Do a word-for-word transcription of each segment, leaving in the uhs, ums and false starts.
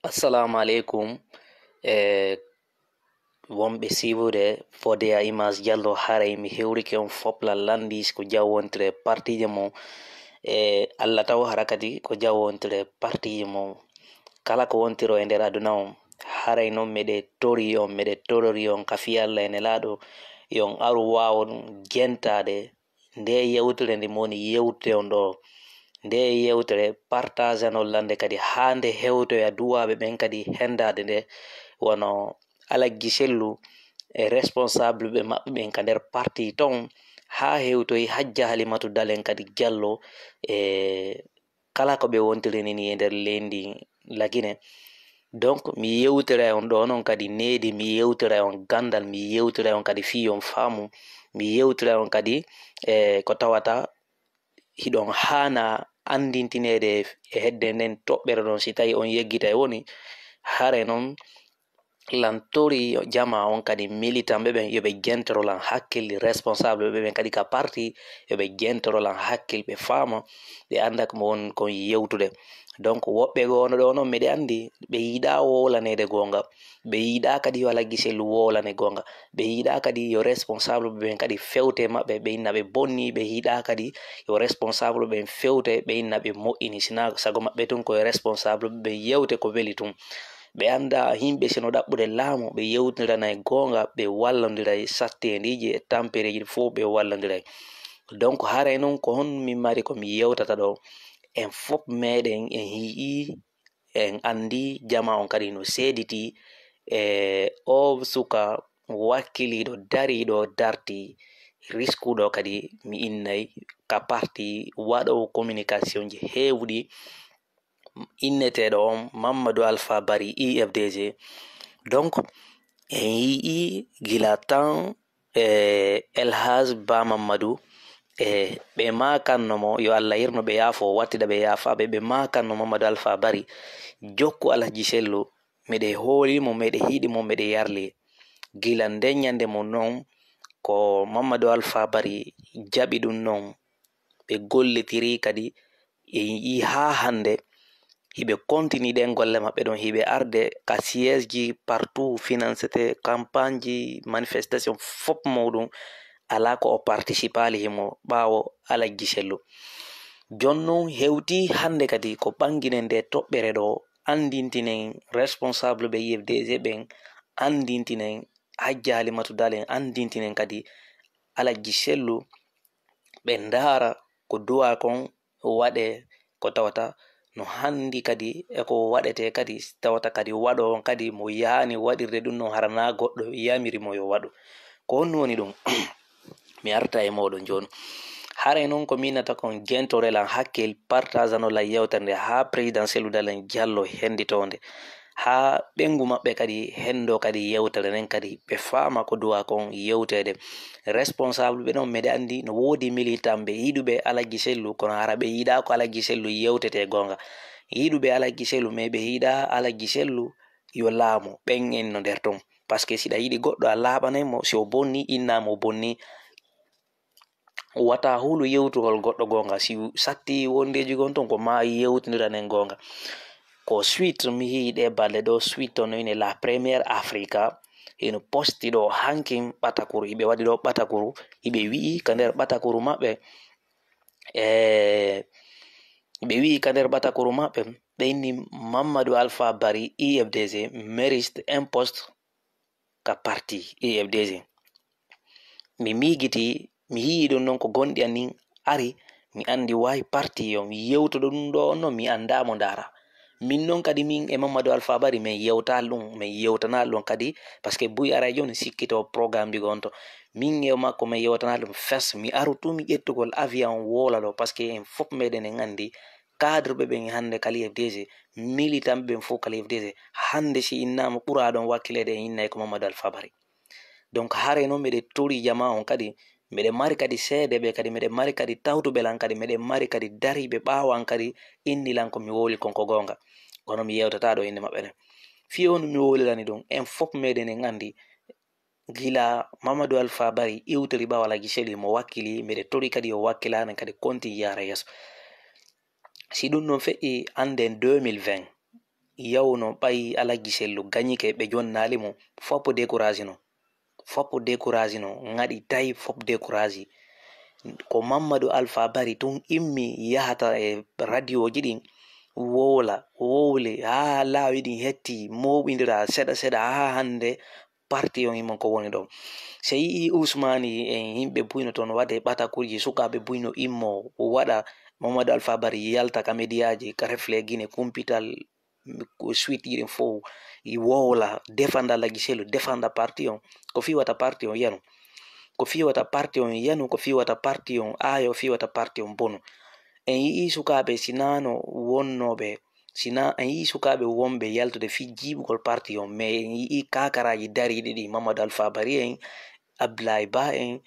Assalamu aleykum. E wonɓe siiwude Fodé à Image Diallo, haray mi hewrike on fop la lanndis ko jawontire partiije mon. E Allah taw hara kadi ko jawontire partiije mon. Kala ko wontiro e nder aduna on, haray noon meɗe tori on, meɗe torori on ka fii Allah e Nelaaɗo, yo on aru waawo ɗum jentaade. Nde yewtere nde mi woni yewte on ɗo, nde yewtere partage anon lande kadi haa nde hewtoya duwaaɓe ɓen kadi hendaade nde, wano Alajji Sellu e responsable ɓe maɓɓe ɓen ka nder parti ton, haa hewtoyi Hajja Halimatu Dalen kadi Jallo e kala ko ɓe wontiri ni e nder leydi Lagine. Donc mi yewtiray on ɗo noon kadi needi, mi yewtiray on gandal, mi yewtiray on kadi fii on faamu, mi yewtiray on kadi e ko tawata hiɗon haana anndintineede e hedde nden toɓɓere ɗon. Si tawi on yeggitay woni hare noon lan tori jama on kadi militant ɓe ɓen yo ɓe jentoro lan hakkil, responsable ɓe ɓen kadi ka parti yo ɓe jentoro lan hakkil, ɓe faama, ɓe annda ko mo won kon yewtude. Donc woɓɓe goono ɗo noon miɗe anndi ɓe yiɗa wowlaneede goonga, ɓe yiɗa kadi yo Alhaji Sellu wowlane goonga, ɓe yiɗa kadi yo responsable ɓe ɓen kadi fewte maɓɓe, ɓe inna ɓe bonni, ɓe yiɗa kadi yo responsable ɓen fewte ɓe inna ɓe moƴƴini, sina sago maɓɓe tun ko yo responsable ɓe ɓen yewte ko weli tun. Ɓe annda yimɓe sino ɗaɓɓude laamu ɓe yewtindiranay goonga, ɓe wallondiray satteendiiji e tampereeji ɗi fof ɓe wallondiray. Donc haray noon ko hon min mari ko mi yewtata ɗo, en fof meɗen en yi'i, en anndi jama on kadi no seediti e o suka wakkiliiɗo dariiɗo darti riskuɗo kadi mi innay ka parti waɗowo communication ji heewɗi inneteeɗo on Mamadou Alpha Bari I F D G. Donc en yi'i gila tan e El Hadj Ba Mamadou e ɓe makanno mo yo Allah yirno ɓe yaafo wattida ɓe yaafaɓe, ɓe makanno Mamadou Alpha Bari jokku Alhaji Sellu, meɗe hooli mo, meɗe hiɗi mo, meɗe yarli gila nden ñande mo noon ko Mamadou Alpha Bari jaɓi ɗum noon. Ɓe gollitiri kadi e yi'i haa hannde hiɓe continue ɗen golle maɓɓe ɗon, hiɓe arde ka siège ji partout, financete campagne ji, manifestation fof mawɗum alaa ko o participaali himo ɓaawo Alhaji Sellu. Jooni noon hewti hannde kadi ko ɓanginen nde toɓɓere ɗo, anndintinen responsable ɓe I F D G ɓen, anndintinen Hajja Halimatu Dal en, anndintinen kadi Alhaji Sellu, ɓe ndaara ko duwa kon waɗe ko tawata no handi kadi e ko waɗete kadi tawata kadi waɗo on kadi mo yaani waɗirde ɗum noon hara na goɗɗo yamiri mo yo waɗu. Ko honno woni ɗum? Mi arta e moɗon jooni. Haray noon ko miinata kon jentorelan hakkil partageano lan yewtere nde haa président Cellou Dalein Diallo henditoonde haa ɓengu maɓɓe kadi hendo kadi yewtere nden kadi ɓe faama ko duwa kon yewteede. Responsable ɓe ɗon meɗe anndi no woodi militant ɓe yiɗuɓe Alhaji Sellu kono hara ɓe yiɗa ko Alhaji Sellu yewtete goonga, yiɗuɓe Alhaji Sellu mais ɓe yiɗa Alhaji Sellu yo laamu ɓen en no nder ton. Parce que si ɗa yiɗi goɗɗo a laaɓanay mo, si o bonni inna mo bonni. Wata hulu yewtugol goɗɗo goonga si satti wondeji gon ton ko ma yewtindiranen goonga. Ko suite mi yii ɗe balɗe ɗo suite on ine la première africa ino posti ɗo hankin ɓatakuru iɓe waɗi ɗo ɓatakuru iɓe wi'i ka nder ɓatakuru maɓɓe e ɓe wi'i ka nder ɓatakuru maɓɓe ɓe inni Mamadou Alpha Bari I F D G mérite un poste ka parti I F D G. Mi miigiti mi yii ɗum noon ko gonɗi an nin ari mi anndi waay parti yo mi yewtuɗo ɗum ɗo on noon mi annda mo ndaara. Min noon kadi min e Mamadou Alpha Bari min yewtaali ɗum min yewtanaali ɗum kadi parce que buy ara e jooni sikkito programme ɗi gonto min e makko min yewtanaali ɗum fes mi aru tu mi ƴettugol avion woola ɗo parce que en fof meɗen en anndi cadre ɓe ɓen hannde kala F D G militant ɓe ɓen fof kala F D G hannde si innama ɓura ɗon wakkileede en innay ko Mamadou Alpha Bari. Donc haray noon miɗe tori jama on kadi miɗe mari kadi seedeɓe kadi miɗe mari kadi tawtuɓe lan kadi miɗe mari kadi dariɓe ɓaawo an kadi inni lan ko mi wowli kon ko goonga kono mi yewtata ɗo innde maɓɓe ɗen. Fii on mi wowlirani ɗum en fof meɗen en anndi gila Mamadou Alpha Bari iwtori ɓaawo Alhaji Selu mo wakkili miɗe tori kadi o wakkilani kadi konti yaara yeeso. Si ɗum ɗon feƴƴi annden deux mille vingt yawno ɓay Alhaji Sellu gañike ɓe jonnaali mo, fop découragé no. Fop découragé no, ŋaɗi tawi fop découragé. Ko Mamadou Alpha Bari tun immi yahata e radioji ɗin, wowla, wowli, haa laawi ɗin hetti, mooɓindira seeɗa seeɗa, haa hannde parti on imon ko woni ɗon. So yi'i Ousmane en yimɓe buyno toon waɗe ɓatakuuji, sukaaɓe buyno immo waɗa, Mamadou Alpha Bari yalta ka mediaji, ka Reflet Guinée, Kumpital, ko suite ji ɗin fof, i wowla, defanda Alhaji Sellu, defanda parti on. Ko fii wata parti on yanu. Ko fii wata parti on yanu, ko fii wata parti on aayo, fii wata parti on bonu. En yi'i sukaaɓe sinaano wonnooɓe, sina en yi'i sukaaɓe wonɓe yaltude fii jiiɓugol parti on, mais en yi'i kakaraaji dariiɗi ɗi, Mamadou Alpha Bari en, Abdoulaye Ba en,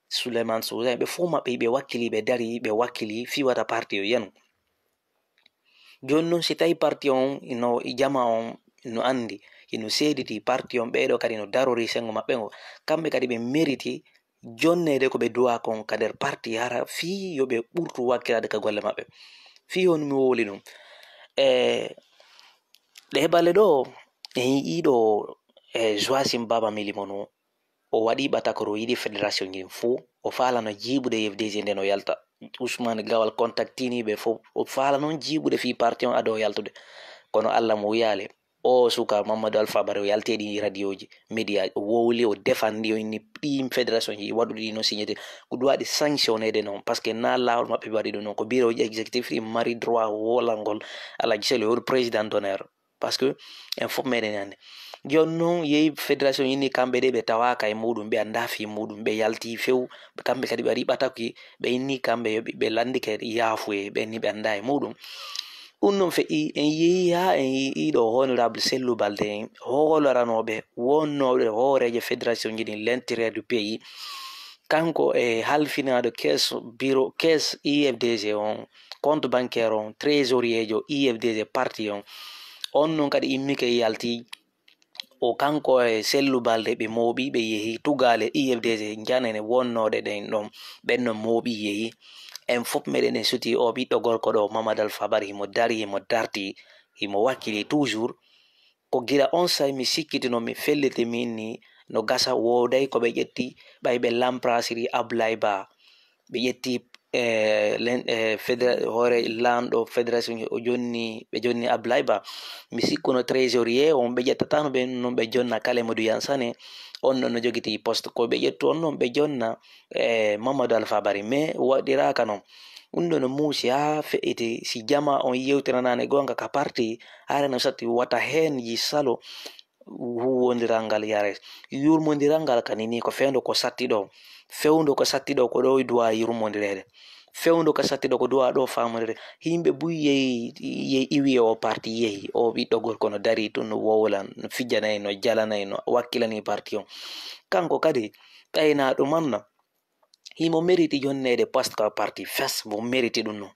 Souleymane Sousa en, ɓe fof maɓɓe ɓe wakkili, ɓe dari, ɓe wakkili fii wata parti on yanu. Jooni noon, si tawi parti on no, jama on no anndi, hino seediti parti on, ɓeeɗo kadi no darori senngo maɓɓe ngo, kamɓe kadi ɓe meriti jonneede ko ɓe duwaa kon ka nder parti, hara fii yo ɓe ɓurtu wakkilaade ka golle maɓɓe. Fii on mi wowli ɗum. E ɗee balle ɗoo, en yi'ii ɗo, e Joacim Baba Milimo no, o waɗi ɓatakoro, o yiɗi fédération ngin fuu, o faalano jiiɓude U F D G nde no yalta. Ousmane Gawal contactini ɓe fof, o faala noon jiiɓude fii parti on ado o yaltude. Kono Alla mo wiyaali, o suka Mamadou Alpha Bari, o yalti e ɗi radioji, média, o wowli, o defandi, o inni ɗi fédération ji waɗuɗi no signé de, ko ɗum waɗi sanctionné de noon, parce que na laawol maɓɓe ɓe waɗi ɗum noon, ko bureau ji exécutif ɗi mari droit wolangol Alhaji Sellu, o président d'honneur. Parce que en fof meɗen anndi. Jooni noon, yehi fédération inni kamɓe de ɓe tawaaka e muɗum, ɓe anndaa fii muɗum, ɓe yalti few, kamɓe kadi ɓe waɗi ɓatakuuji, ɓe inni kamɓe yo ɓe, ɓe lanndike yaafuye, ɓe inni ɓe anndaa e muɗum. Ɗum noon feƴƴi, en yehi haa en yi'i ɗo honorable Sellu Balde en, hooloranooɓe, wonnooɓe hooreejo fédération ji ɗin, l'intérieur du pays. Kanko e halfinaaɗo caisse bureau, caisse U F D G on, compte bancaire on, trésorier jo U F D G parti on. On noon kadi immike yalti. O kanko e Sellu Balde ɓe mooɓi, ɓe yehi tugaale U F D G njanene wonnooɗe ɗen ɗon. Ɓen no mooɓi yehi. En fof meɗen en suti o ɓiɗɗo gorko ɗo, Mamadou Alpha Bari, himo dari, himo darti, himo wakkili toujours. Ko gila on say mi sikkitino, mi felliti min ni no gasa, wooday ko ɓe ƴetti, ɓay ɓe lamprasiri Ablaye Ba. Ɓe ƴetti, eh, len-, eh, federa-, hoore laamɗo fédération o jonni, ɓe jonni Ablaye Ba. Mi sikkuno trésorier on ɓe ƴettatano ɓe, non ɓe jonna Kale Modou Yansane, on ɗon no jogiti poste. Ko ɓe ƴettu on non ɓe jonna, eh, Mamadou Alpha Bari. Mais waɗiraaka non. Ɗum ɗo no muusi haa feƴƴiti. Si jama on yewtiranaani goonga ka parti, hara no satti wata heen yi salo huwwondiral ngal yarees. Yurmondiral ngal ka nini ko fewndo ko satti ɗo. Fewndo ko satti ɗo ko ɗo duwa yurmondireede. Fewndo ko satti ɗo ko duwa ɗo faamondire. Yimɓe buy yehi, yehi iwi e o parti yehi. O ɓiɗɗo gorko no dari tun no wowlan, no fijjanay, no jalanay, no wakkilani parti on. Kanko kadi, ɓeyna ɗum anna. Himo meriti jonneede poste ka parti fes, mo meriti ɗum no.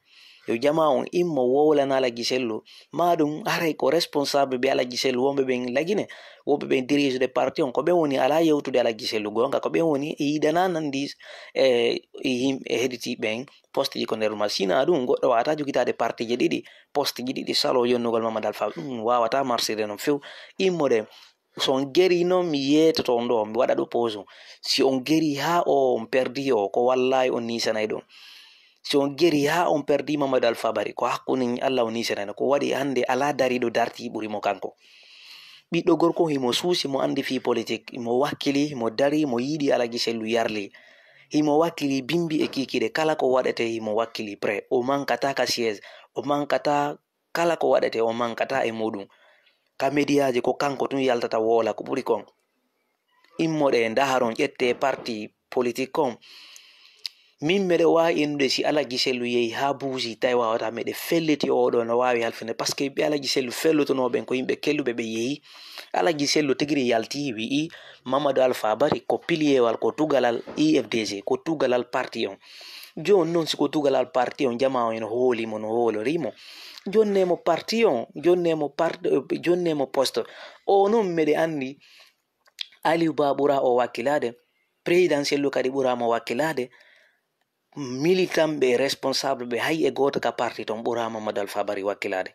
Yo jama on immo wowlana Alhaji Sellu. Ma ɗum haray ko responsable ɓe Alhaji Sellu wonɓe ɓen lagine, wonɓe ɓen dirige de parti on. Ko ɓen woni ala yewtude Alhaji Sellu goonga. Ko ɓen woni e yiɗana nandi e, e yim-, e heɗiti ɓen poste ji ko nder ma. Sina ɗum goɗɗo wawata jogitaade parti ji ɗiɗi, poste ji ɗiɗi salo yonnugol Mamadou Alpha. Ɗum wawata marsirde noon few. Immoɗen. So on geri noon, mi yeetoto on ɗo, mi waɗa ɗo pause. Si on geri haa o on perdi o, ko wallahi on niisanay ɗum. Si on geri haa on perdi Mamadou Alpha Bari, ko hakkunde Allah o niisanay ɗum. Ko waɗi hannde alaa dariiɗo darti ɓuri mo kanko. Ɓiɗɗo gorko himo suusi, mo anndi fii politik, mo wakkili, mo dari, mo yiɗi Alhaji Sellu yarli. Himo wakkili bimbi e kiikiiɗe, kala ko waɗete himo wakkili prêt. O mankata ka siège, o mankata kala ko waɗete o mankata e muɗum. Ka mediyaaji ko kanko tun yaltata woola ko ɓuri kon. Immoɗe e ndaharon ƴette parti politik kon. Min meɗe waawi innude si Alhaji Sellu yehi haa buusi tawi wawata meɗe felliti oɗo no waawi halfinde. Parce que ɓe Alhaji Sellu fellutunoo ɓen ko yimɓe kelluɓe ɓe yehi. Alhaji Sellu tigiri yalti wi'i Mamadou Alpha Bari ko piliyewal, ko tugalal I F D G, ko tugalal parti on. Jooni noon si ko tugalal parti on, jama on ene hooli mo no hoolori mo. Jonne mo parti on, jonne mo part-, jonne mo poste. O noon meɗe anndi Aliou Ba ɓura o wakkilaade, président Sellu kadi ɓura mo wakkilaade, militant ɓe, responsable ɓe, hay e gooto ka parti ton ɓura Mamadou Alpha Bari wakkilaade.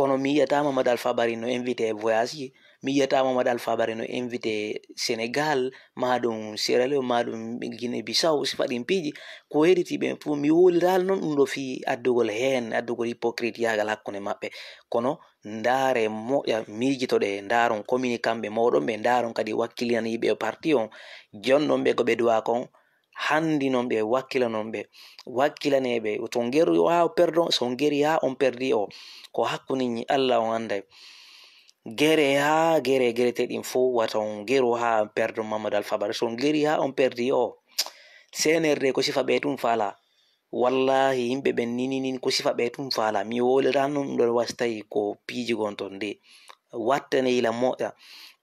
Kono mi yiyata Mamadou Alpha Barry no invité voyage ji, mi yiyata Mamadou Alpha Barry no invité Sénégal, ma ɗum Sierra Leone, ma ɗum Guinée Bissau, si faɗin piiji. Ko heɗiti ɓen fuu, mi wowlitaali noon ɗum ɗo fii addugol heen, addugol hypocrite yaagal hakkunde maɓɓe. Kono ndaare moƴƴa, miijitoɗe, ndaaron communiqué ɓe mooɗon ɓe, ndaaron kadi wakkilaniiɓe parti on, jonnon ɓe ko ɓe duwa kon, hanndi non ɓe, wakkilanon ɓe, wakkilanee ɓe. So ngeru haa on perdon, so ngeri haa on perdi o, ko hakkunde ñi Allah on annday. Gere haa gere, gerete ɗin fof, wata on ngeru haa on perdon Mamadou Alpha Barry. So ngeri haa on perdi o, C N R D ko sifa ɓe tun faala. Wallahi, yimɓe ɓen nini nin ko sifa ɓe tun faala. Mi wowlata non ɗo wasi tawi ko piiji gon ton de. Wattane yila moƴƴa.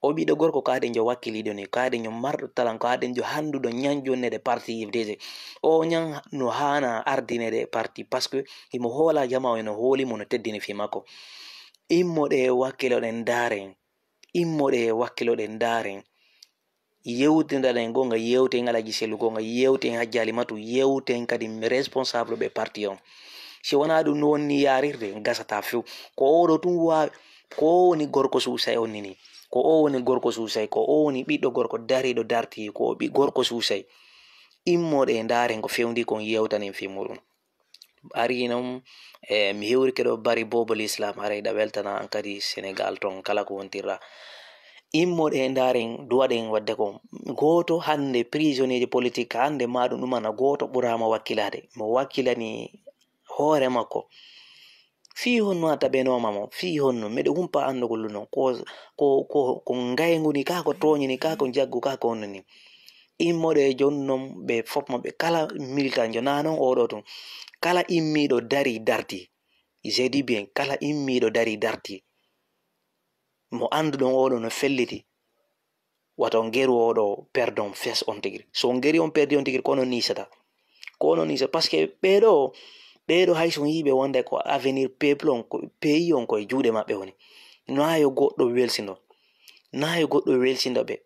O ɓiɗɗo gorko ko aden jo wakkiliiɗo ni, ko aden jo marɗo talan, ko aden jo handuɗo ñan jonnede parti U F D G. O ñan no haana ardinede parti, parce que himo hoola jama o, eno hooli mo no teddini fii makko. Immoɗe wakkiloɗen ndaaren. Immoɗe wakkiloɗen ndaaren. Yewtindaɗen goonga, yewten Alaji Sellu goonga, yewten Hajji Halimatu, yewten kadi responsable ɓe parti on. Si wonaa ɗum no wonni yaarirde, gasata few. Ko oo ɗo tun waawi, ko oo woni gorko suusay on nini. Ko oo woni gorko suusay, ko oo woni ɓiɗɗo gorko dariiɗo dartii, ko o ɓi gorko suusay. Immoɗe e ndaaren ko fewndi kon yewtanen fii muɗum. Ari non, e, mi hewrike ɗo bari bobo l'islam, haray ɗa weltana an kadi Sénégal ton kala ko wontirɗa. Immoɗe e ndaaren, duwaɗen wadde ko gooto hannde prisonnier politique hannde ma ɗum ɗumana gooto ɓuraama wakkilaade. Mo wakkilani hoore makko. Fii honno a taɓenooma mo? Fii honno? Miɗo humpa anndugol ɗum ɗon. Ko, ko, ko, ko ngayngu ni kaa, ko tooñi ni kaa, ko njaggu kaa, ko honno ni? Immoɗe e jonnon ɓe fof maɓɓe, kala militant jo naa non oo ɗoo tun. Kala immiiɗo darii dartii. Je dis bien, kala immiiɗo darii dartii. Mo annduɗon oo ɗoo no felliti. Wata on ngeru oo ɗoo perdon fes on tigi. So on ngeri on perdi on tigi, ko onon niisata. Ko onon niisata. Parce que ɓee ɗoo, ɓee ɗoo hay so on yii ɓe wonde ko avenir peuple on, ko pays on ko e juuɗe maɓɓe woni. Naa yo goɗɗo welsindo. Naa yo goɗɗo welsindo ɓe.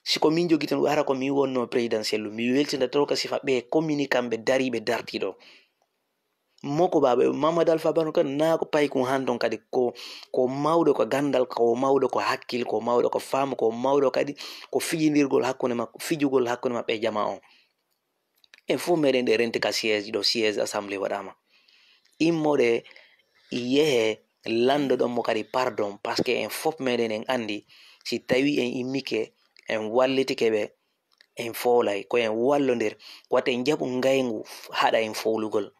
Si ko min jogii tan, hara ko min wonno présidentiel, mi welsinda trop ka sifa ɓe communicant ɓe dariiɓe dartii ɗoo. Moko baaɓe, Mamadou Alpha Barry kadi naa ko paykun hanton kadi ko, ko mawɗo ko ganndal, ko mawɗo ko hakkil, ko mawɗo ko faamu, ko mawɗo kadi ko fijindirgol hakkunde makko, fijugol hakkunde maɓɓe e jama on. En fof meɗen ɗe renti ka siège ɗo, siège assemblée waɗaama. Immoɗe yehe lanndo ɗon mo kadi pardon, parce que en fof meɗen en anndi si tawi en immike en wallitike ɓe, en foolay, ko en wallondir. Wata en jaɓu ngayngu haɗa en foolugol.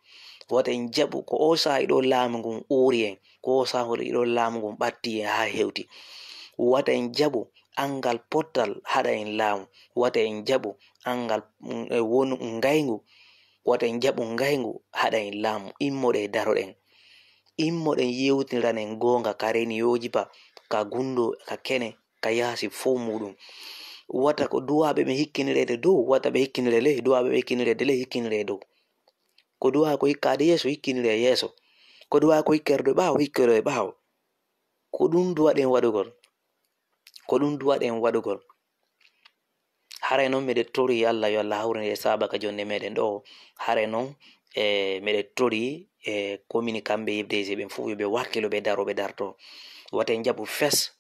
Wata en jaɓu ko oo sahaa ɗoo laamu ngun uuri en, ko oo sahaa ɗoo laamu ngun ɓatti en haa hewti. Wata en jaɓu anngal pottal haɗa en laamu. Wata en jaɓu anngal, mm, e wonu ngayngu. Wata en jaɓu ngayngu haɗa en laamu. Immoɗen daroɗen. Immoɗen yewtiranen goonga ka reniyooji ba, ka gunndo, ka kene, ka yaasi fow muuɗum. Wata ko duwaaɓe ɓe hikkinireede dow, wata ɓe hikkinire ley, duwaaɓe ɓe hikkinire ley, hikkinire dow. Ko duwaa ko hikkaade yeeso, hikkinire yeeso. Ko duwaa ko hikkorde ɓaawo, hikkore ɓaawo. Ko ɗum duwaɗen waɗugol. Ko ɗum duwaɗen waɗugol. Haray noon, miɗe tori Allah yo Allah hawrine e saabaka jonnde meɗen ɗo. Haray noon, e, miɗe tori, e, commune kamɓe yebde e ɓen fof yo ɓe wakkilo, ɓe daro, ɓe darto. Wata en jaɓu fes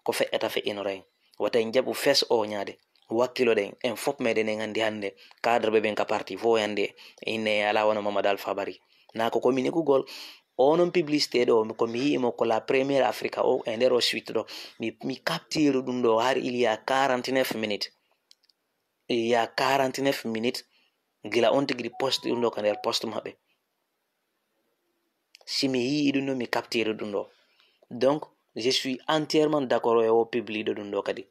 ko feƴƴata feƴƴinora en. Wata en jaɓu fes oñaade. Wakkiloɗen, en fof meɗen en anndi hannde, cadre ɓe ɓen ka parti fof e anndi, inne alaa wano Mamadou Alpha Barry. Naa ko commune kugol, onon publicité ɗo, ko mi yi'i mo ko la première Africa o, e nder o suite ɗo. Mi, mi capture ɗum ɗo har il y a quarante-neuf minutes. Il y a quarante-neuf minutes. Gila on tigi poste ɗum ɗo ka nder poste maɓɓe. Si mi yi'i ɗum ɗo, mi capture ɗum ɗo. Donc, je suis entièrement d'accord e o public ɗo ɗum ɗo kadi.